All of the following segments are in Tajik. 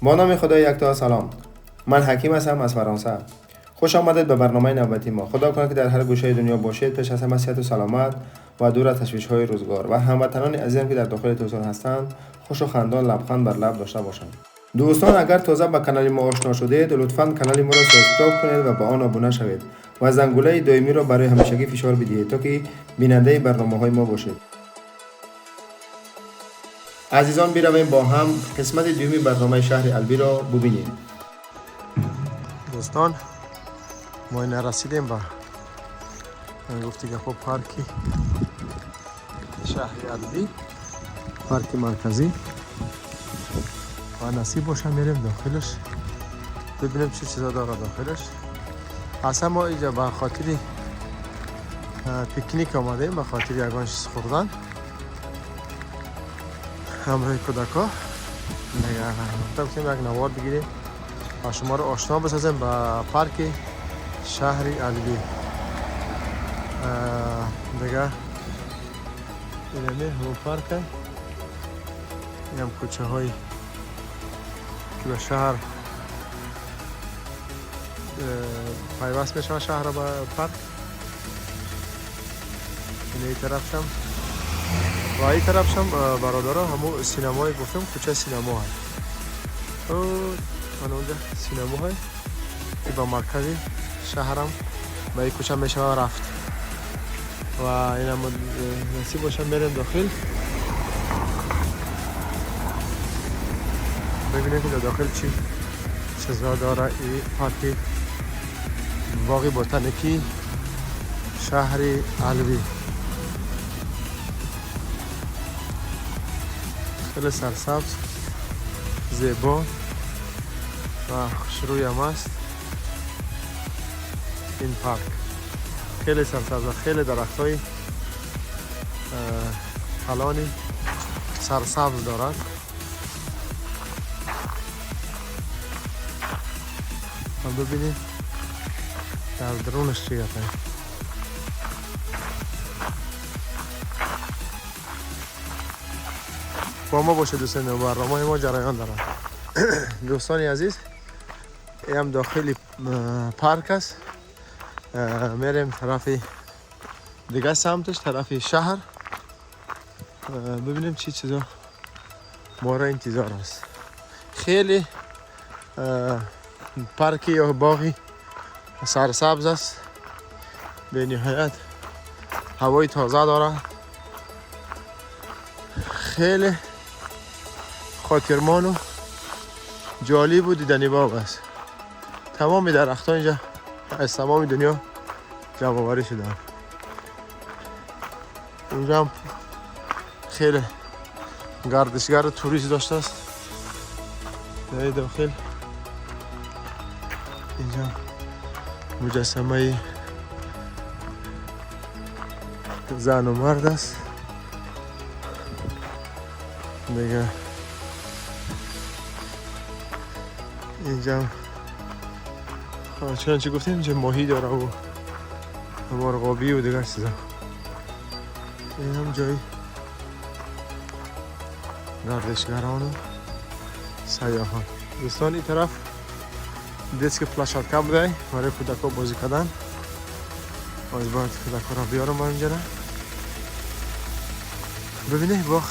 با نام خدای یکتا. سلام، من حکیم هستم از فرانسه. خوش آمدید به برنامه نوبتی ما. خدا کنه که در هر گوشه دنیا باشید، پیش از همه صحت و سلامت و دور از تشویش های روزگار و هموطنان عزیزم که در داخل توسان هستند خوش و خندان، لبخند بر لب داشته باشند. دوستان، اگر تازه به کانال ما آشنا شدید، لطفاً کانال ما را subscribe کنید و به آن ابونه شوید و زنگوله دائمی را برای همیشگی فشار بدهید تا که بیننده برنامه های ما باشید. عزیزان، برویم با هم قسمت دومی برنامه شهر البی را ببینیم. دوستان، ما اینا رسیدیم با گفتی گپا پارکی شهر البی، پارک مرکزی و نصیب باشه میریم داخلش، ببینیم چه چیزا داره داخلش. اصلا ما اینجا به خاطر پیکنیک آمدیم، به خاطر یگان چیز خوردن همراه کودکا. دیگه گفتیم یک نوار بگیریم و شما رو آشنا بسازیم به پارک شهر البی. دیگه اینمی همون پارک، این هم کوچه های که به شهر پیوست میشه، شهر به پارک. این این طرف شم و این طرف شم برادرها همو سینمای گفتم، کوچه سینما های او اونجا سینما های که به مرکز شهرم به این کوچه میشه رفت و این هم نصیب باشه میریم داخل، ببینیم که در داخل چی چیزا داره این پارک باغ بوتانیکی شهر البی. خیلی سرسبز، زیبا و خوشروی هم است این پارک. خیلی سرسبز و خیلی درخت های کلانی سرسبز دارد. هم ببینید در درونش چی گپه. با ما باشه دوستان، برنامه ما جریان دارد. دوستان عزیز، این هم داخل پارک است. میریم طرف دیگه سمتش، طرف شهر، ببینیم چی چیزا ما را انتظار است. خیلی پارکی یا باغی سرسبز است، به نهایت هوای تازه داره، خیلی خاطرمان و جالب و دیدنی باغ است. تمام درختان اینجا از تمام دنیا جمع آوری شدن. اونجا هم خیلی گردشگر و توریست داشته است در داخل. اینجا مجسمه زن و مرد است دیگه. اینجا چنانچه گفتیم اینجا ماهی داره و مرغابی و دیگر چیزا. این هم جای گردشگران و سیاحان. دوستان، این طرف детский площадка بوده برای کودکا بازی کردن. باز باید کودکا را بیارم اینجا را ببینید. باغ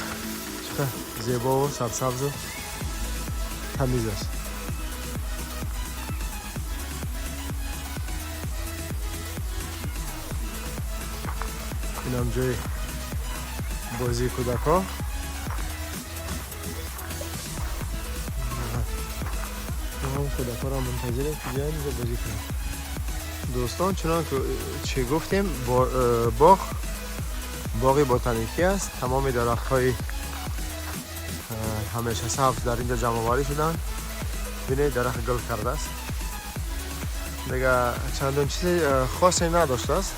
چقدر زیبا و سرسبز و تمیز است. این هم جای بازی کودکا. ما هم کودکا را منتظریم که بیاین اینجا بازی کنیم. دوستان، چنان که چه گفتیم، باغ باغ بوتانیکی است. تمام درخت های همیشه سبز در اینجا جمع آوری شدن. ببینید، درخت گل کرده است. دیگه چندان چیز خاصی نداشته است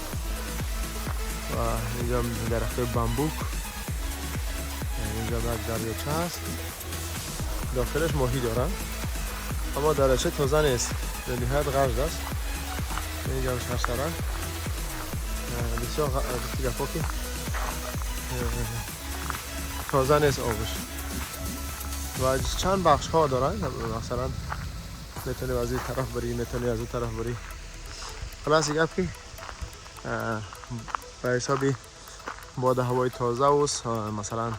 و اینجا درخت بامبوک، اینجا یک دریاچه هست، داخلش ماهی دارن اما دریاچه تازه نیست، به نهایت غرق است. اینجا هم شرشرن بسیار گفتی که تازه نیست آبش. و چند بخش ها دارن. مثلا میتونی از این طرف بری، میتونی از اون طرف بری. خلاص گپ که به حسابی باد هوای تازه و مثلا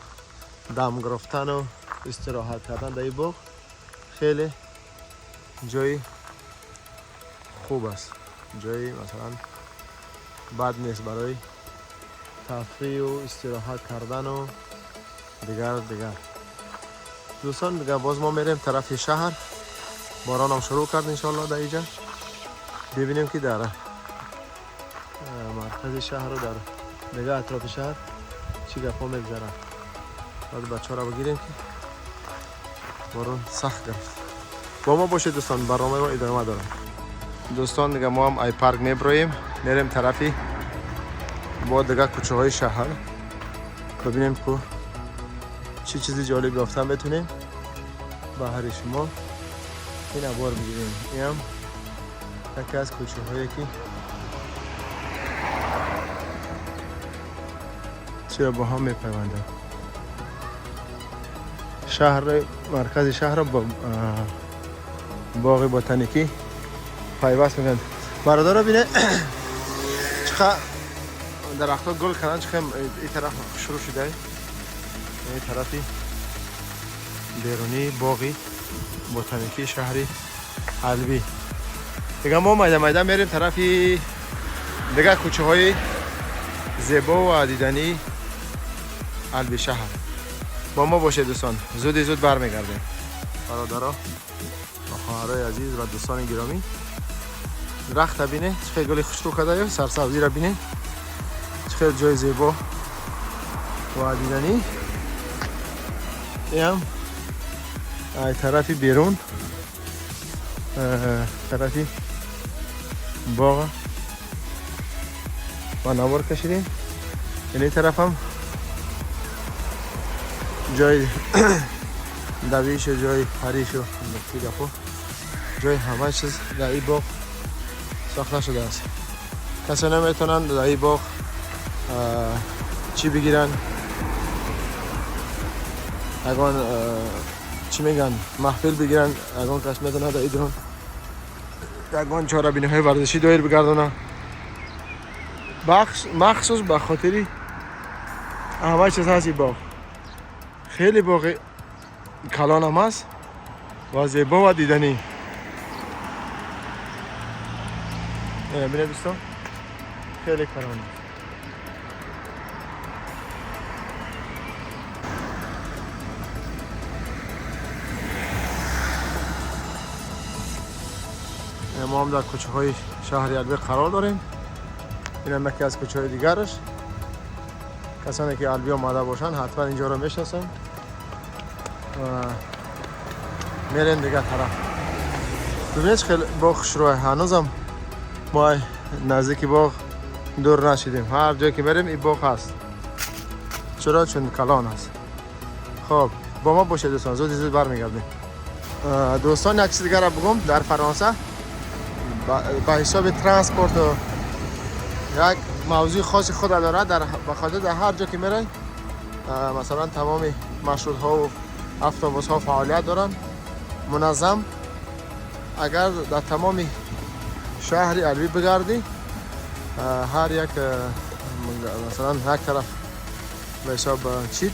دم گرفتن و استراحت کردن در این باغ خیلی جای خوب است. جای مثلا بد نیست برای تفریح و استراحت کردن و دیگر دیگر. دوستان دیگه باز ما میریم طرف شهر. باران هم شروع کرد انشالله. در اینجا ببینیم که در مرکز شهر و در دیگه اطراف شهر چی گپا میگذره. باید بچه را بگیریم که باران سخت گرفت. با ما باشید دوستان، برنامه ما ادامه داره. دوستان دیگه ما هم ای پارک میبرویم، میریم طرفی با دیگه کوچه های شهر، ببینیم که چی چیزی جالب یافتن بتونیم به هر شما این ابار بگیریم. این هم یکی از کوچه هایی که چرا با هم میپیوندن. شهر، مرکز شهر با باغ بوتانیکی پیوست میکنند. برادرها بینه چقدر درختها گل کردن، چقدر این طرف شروع شده. این طرفی بیرونی باغی بوتانیکی شهری البی. دیگه ما میده میده میریم طرفی دیگه کوچه های زیبا و دیدنی البی شهر. با ما باشید دوستان، زودی زود برمیگردیم. برادرها و خواهرای عزیز و دوستان گرامی، درخت بینه چه گل خوشرو کرده، سرسبزی را بینه چه جای زیبا و دیدنی. این هم طرفی بیرون، طرفی باغ و نوار کشیدیم. این طرف هم جای دویش و جای پریش و جای همه چیز در این باغ ساخته شده است. کسی نمیتونن در این باغ چی بگیرن، اگان چی میگن محفل بگیرن، اگان کس میتونه در این درون اگان چاره‌بینی های ورزشی دایر بگردونه. مخصوص به خاطری همه چیز هست. این باغ خیلی باغ کلان هم هست و زیبا و دیدنی. ببینید دوستان خیلی کلان است. ما هم در کوچه های شهر البی قرار داریم. این هم یکی از کوچه های دیگرش. کسانی که البی آمده باشن حتما اینجا رو میشناسن و میریم دیگه طرف. ببینید خیلی باغ خوشروه، هنوزم ما نزدیک باغ دور نشدیم. هر جایی که بریم این باغ هست. چرا؟ چون کلان هست. خب با ما باشید دوستان، زود زود برمیگردیم. دوستان یک چیز دیگه را بگم، در فرانسه به حساب transport یک موضوع خاص خود داره. در بخاطر در هر جا که میره مثلا تمام مشروط ها و اتوبوس ها فعالیت دارن منظم. اگر در تمام شهر البی بگردی هر یک مثلا یک طرف به حساب چیت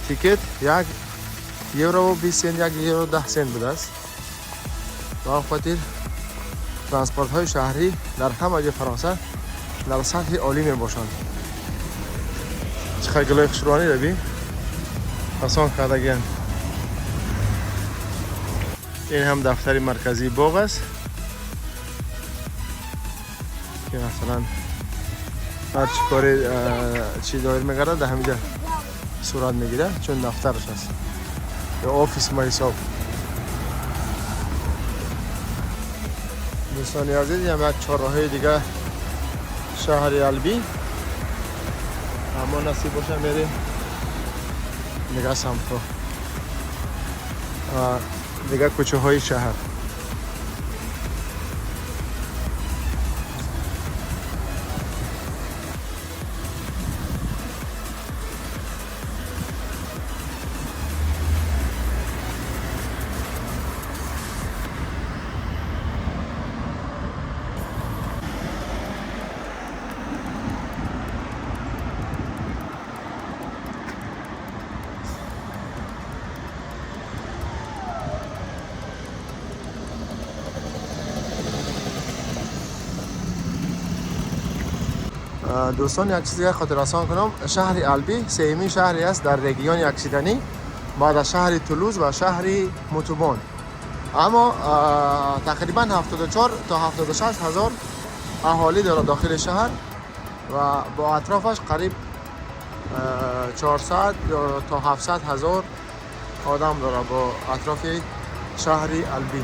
ticket 1 یورو 20 سنت، 1 یورو 10 سنت بوده است. به خاطر ترانسپورت های شهری در همه جای فرانسه در سطح عالی می باشند. چه گلای خوشروانی رو بی آسان کردگیان. این هم دفتر مرکزی باغ است که مثلا هر چی کاری چی دایر میگرده در همینجا صورت میگیره، چون دفترش است یا office ما حساب. دوستان عزیز هم یک چهارراهه دیگه شهر البی، اما نصیب باشه میریم دیگه سمتو دیگه کوچه های شهر. Дӯстон, як чиз дигар хотиррасон кунам. Шаҳри Алби сеюмин шаҳре аст дар региони Окситанӣ баъд аз шаҳри Тулуз ва шаҳри Мутубон. Аммо тақрибан 74 то 76 ҳазор аҳолӣ дорад дохили шаҳр ва бо атрофаш қариб 400 то 700 ҳазор одам дорад бо атрофи шаҳри Алби.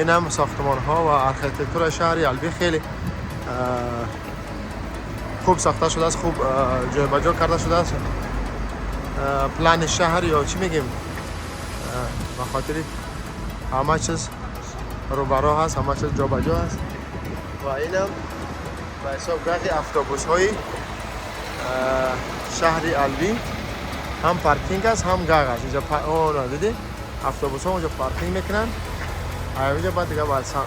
Инам сохтмонҳо ва архитектураи шаҳри Алби хеле хуб сохта шудааст, хуб ҷойбаҷо карда шудааст. Плани шаҳр ё чӣ мегем, ба хотири ҳама чиз рӯбаро ҳаст, ҳама чиз ҷобаҷо ҳаст. Ва инам ба ҳисоб графи автобусҳои шаҳри Алби ҳам паркинг аст, ҳам гаг аст. Инҷа дидӣ, автобусҳо онҷо паркинг мекунанд. Инҷа баъд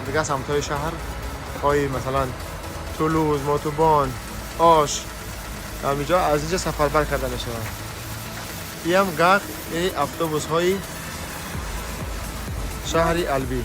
дигар самтҳои шаҳрҳои масалан Тулуз, Мотубон, Ош, ҳаминҷо аз инҷа сафарбар карда мешаванд. Иам гаг автобусҳои шаҳри Алби.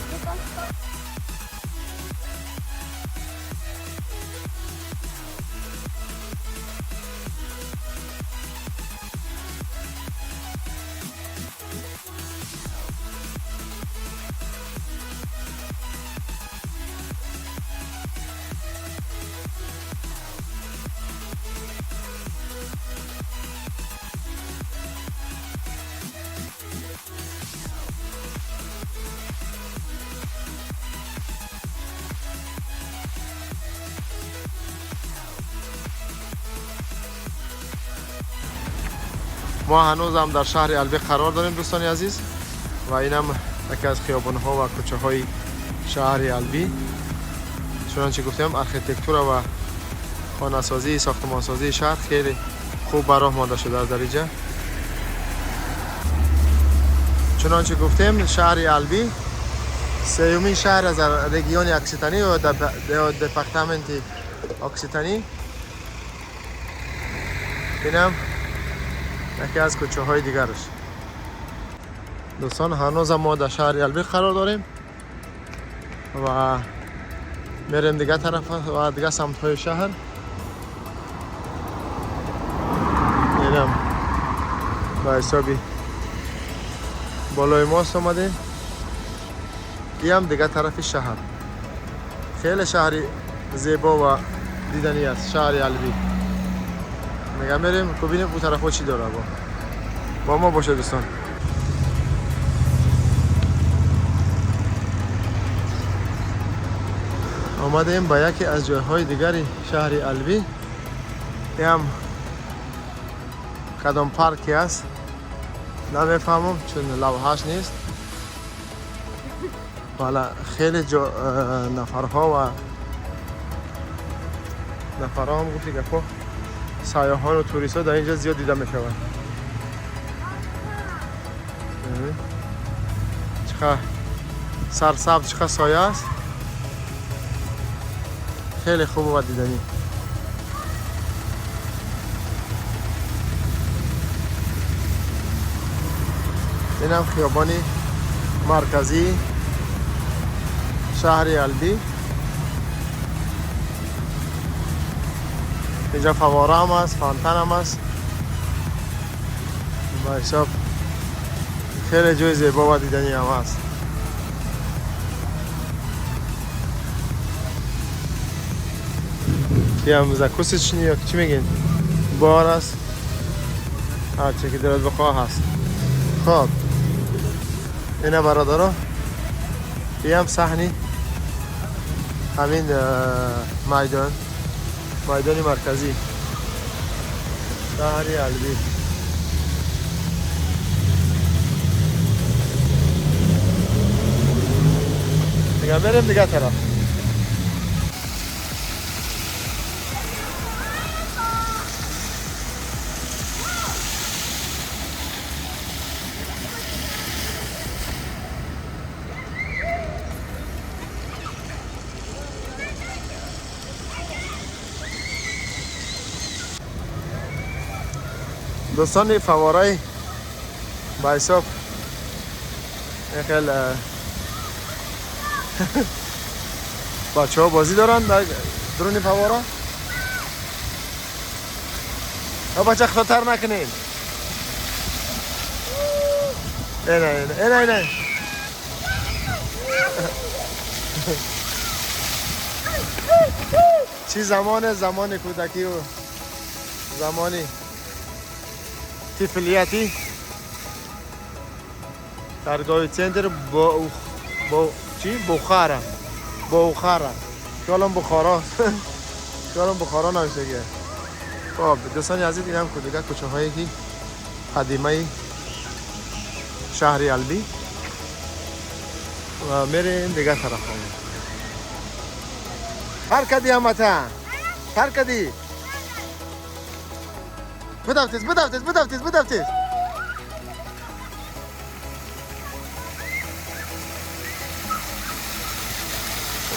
Мо ҳанӯзам дар шаҳри Алби қарор дорем, дӯстони азиз, ва инам яке аз хиёбонҳо ва кӯчаҳои шаҳри Алби. Чунончи гуфтем, архитектура ва хонасозии, сохтмонсозии шаҳр хеле хуб ба роҳ монда шудааст дар инҷа. Чунончи гуфтем, шаҳри Алби сеюмин шаҳр аз региони Окситанӣ ё департаменти Окситанӣ. Инам яке аз кӯчаҳои дигараш. Дӯстон, ҳанӯзам мо дар шаҳри Алби қарор дорем ва мерем дигар тараф ва дигар самтҳои шаҳр. Инам ба ҳисоби болои мост омадем. Иам дигар тарафи шаҳр. Хеле шаҳри зебо ва диданӣ аст шаҳри Алби. Мегам мерем бубинем ӯ тарафҳо чӣ дора. Бо мо бошед, дӯстон. Омадем ба яке аз ҷойҳои дигари шаҳри Алби. Иам кадом парке аст намефаҳмам, чун лавҳаш нест. Вала хеле нафарҳо ва нафарҳо ҳам гуфти гапҳо, сайёҳону туристҳо дар инҷо зиёд дида мешаванд. Чӣ сарсабз, чӣ соя аст, хеле хуб ва диданӣ. Инам хиёбони марказии шаҳри Алби. Инҷа фавора ҳам аст, фонтан ҳам аст. Ба ҳисоб хеле ҷои зебо ва диданӣ ҳам аст. Иам закусочный ё чӣ мегӯем, бор аст, ҳарче ки дилат бихоҳ ҳаст. Хоб, ина бародаро, иам саҳни ҳамин майдон, майдони марказӣ шаҳри Алби. Дигар мерем дигар тараф. Дӯстони, фавораи ба ҳисоб хел بچه ها بازی دارن در درون فواره. بچه خطر نکنین. اینه اینه اینه اینه. چی زمان کودکی و زمانی طفلیتی درگاه center با چی؟ بخارا بخارا خیالم بخارا خیالم بخارا نمیشه. خب دوستان عزیز، اینم دیگه کوچه هایی که قدیمه شهر البی و میریم دیگه طرف ها. هر کدی همتا هر کدی بدافتیز بدافتیز بدافتیز بدافتیز.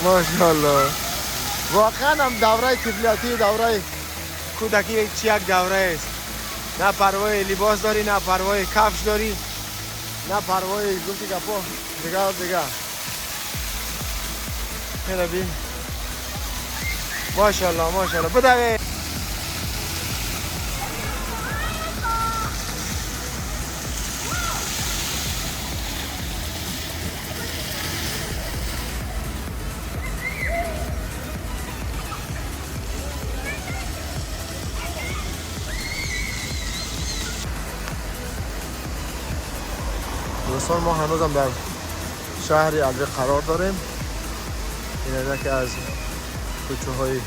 ماشاءالله، واقعا هم دوره طفلیتی و دوره کودکی چی یک دوره است. نه پروای لباس داری، نه پروای کفش داری، نه پروای گفتی گپا دیگه دیگه. خیلی بی ماشاءالله ماشاءالله. بدوی دوستان، ما هنوزم در شهر البی قرار داریم. این یکی از کوچه های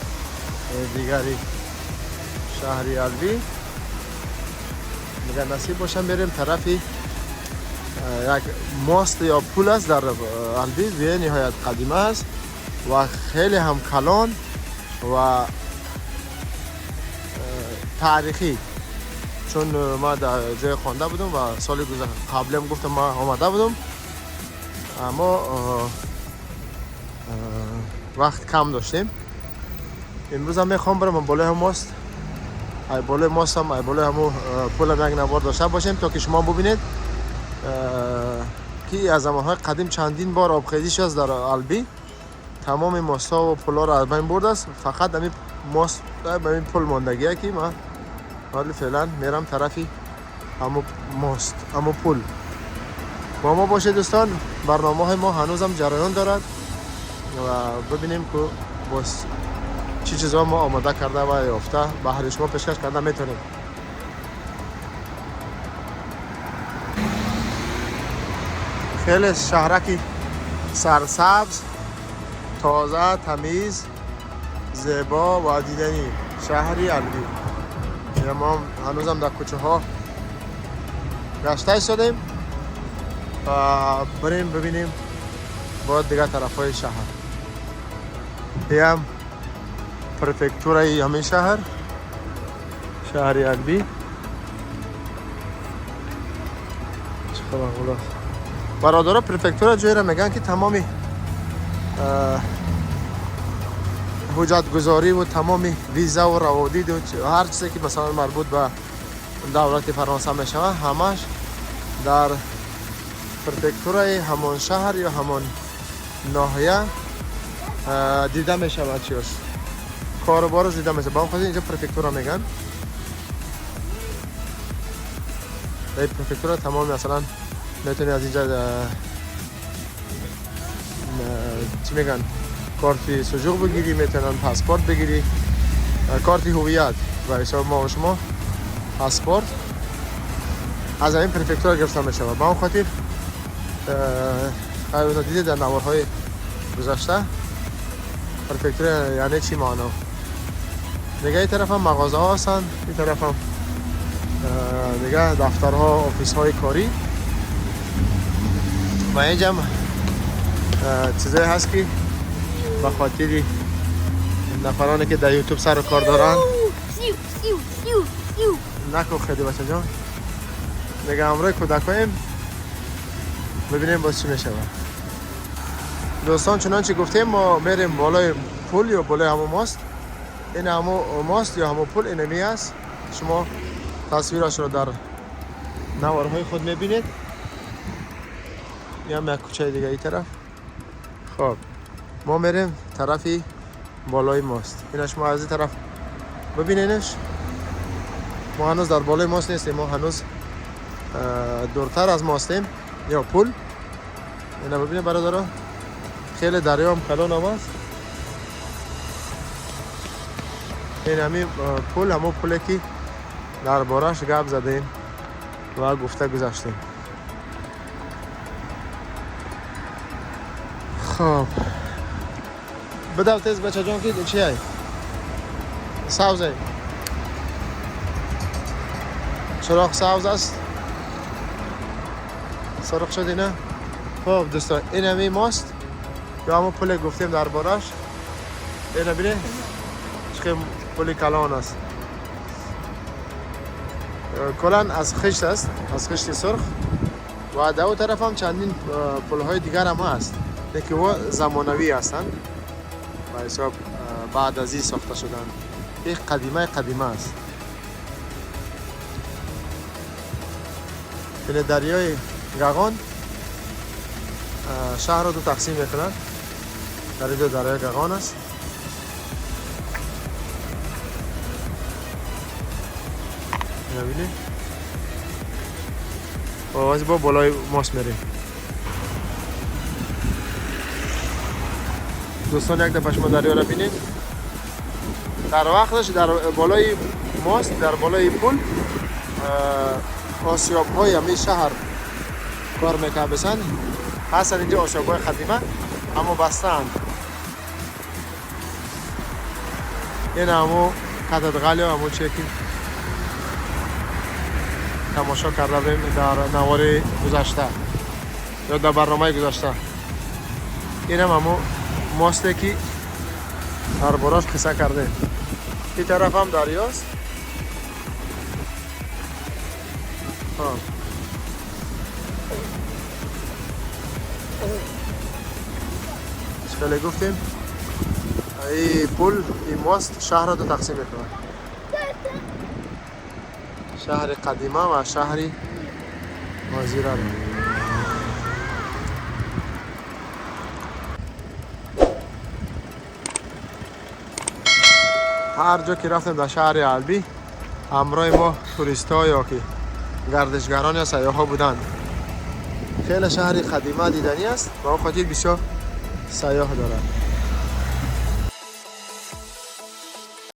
دیگری شهر البی. اگر نصیب باشم بریم طرفی یک ماست یا پول است در البی، به نهایت قدیمه است و خیلی هم کلان و تاریخی، چون ما در جای خوانده بودم و سال قبلم گفتم ما آمده بودم، اما وقت کم داشتیم. امروز هم میخوام برم بالای هم ماست، ای بالای ماست هم ای بالای همو پول هم یک نوار داشته باشیم تا که شما ببینید که از زمانهای قدیم چندین بار آبخیزی شد در البی، تمام ماست ها و پول ها را از بین برده است. فقط همین ماست به این پل ماندگیه که ما حالا فعلا میرم طرفی همو ماست همو پل. با ما باشه دوستان، برنامه های ما هنوزم جریان دارد و ببینیم که باز چی چیزا ما آماده کرده و یافته به هر شما پیشکش کرده میتونیم. خیلی شهرکی سرسبز، تازه، تمیز، زیبا و دیدنی شهری البی. ما هنوزم در کوچه ها گشته ایستادیم و بریم ببینیم باید دیگه طرف های شهر. این پرفکتورای همین شهر، شهر البی. چه خبر برادرها؟ پرفکتورا جایی را میگن که تمامی حجت گذاری و تمام ویزا و روادید و هر چیزی که مثلا مربوط به دولت فرانسه میشه همش در پرفکتورای همان شهر یا همان ناحیه دیده میشه. چیز کاروبارش دیده میشه. با خاطر اینجا پرفکتورا میگن. در پرفکتورا تمام مثلا میتونی از اینجا چی میگن کارت سجوق بگیری، میتونن پاسپورت بگیری، کارت هویت و حساب ما و شما پاسپورت از این پرفکتورا گرفته میشه. با اون خاطر قرار دیده در نوارهای گذشته پرفکتورا یعنی چی معنا. دیگه این طرف هم مغازه ها هستن، این طرف هم دیگه دفترها، office های کاری و اینجا هم چیزایی هست که به خاطر نفرانی که در یوتیوب سر و کار دارن نکو خیلی بچه جان. دیگه همراه کودکاییم ببینیم باز چی میشه. دوستان چنانچه گفتیم ما میریم بالای پل یا بالای همون ماست. این همون ماست یا همون پل اینمی است. شما تصویرش رو در نوارهای خود میبینید. یا هم یک کوچه دیگه ای طرف. خب ما میریم طرفی بالای ماست. اینش ما از این طرف ببینینش. ما هنوز در بالای ماست نیستیم، ما هنوز دورتر از ماستیم یا پل. اینا ببینید برادرها، خیلی دریا هم کلان هم است. این همین پل، همون پله که دربارش گپ زدیم و گفته گذشتیم. خب بدو تیز بچه جان که چی ای؟ سبز ای. چراغ سبز است، سرخ شد اینا. خب دوستان این همی ماست یا همون پل گفتیم دربارش. اینا بینه چه پل کلان است، کلان از خشت است، از خشت سرخ. و در اون طرف هم چندین پل‌های دیگر هم هست که او زمانوی هستند و حساب بعد از این ساخته شدن. یک قدیمه قدیمه است. این دریای گغان شهر رو دو تقسیم میکنند. در اینجا دریای گغان است. ببینید باز با بالای ماست میریم. دوستان یک دفعه شما دریا را بینید. در وقتش در بالای ماست، در بالای پل آسیاب های همین شهر کار میکنن. هستن اینجا آسیاب های قدیمه اما بستند. این همو کتدغالی همو چه که تماشا کرده بودیم در نوار گذشته یا در برنامه گذشته. این هم همو ماسته که دربارش قصه کرده. این طرف هم دریاست. خیلی گفتیم این پل، این ماست شهر رو تقسیم میکنه، شهر قدیمه و شهر حاضره. هر جا که رفتیم در شهر البی همراه ما توریست ها یا که گردشگران یا سیاح ها بودند. خیلی شهر قدیمه دیدنی است و اون خاطر بسیار سیاح دارد.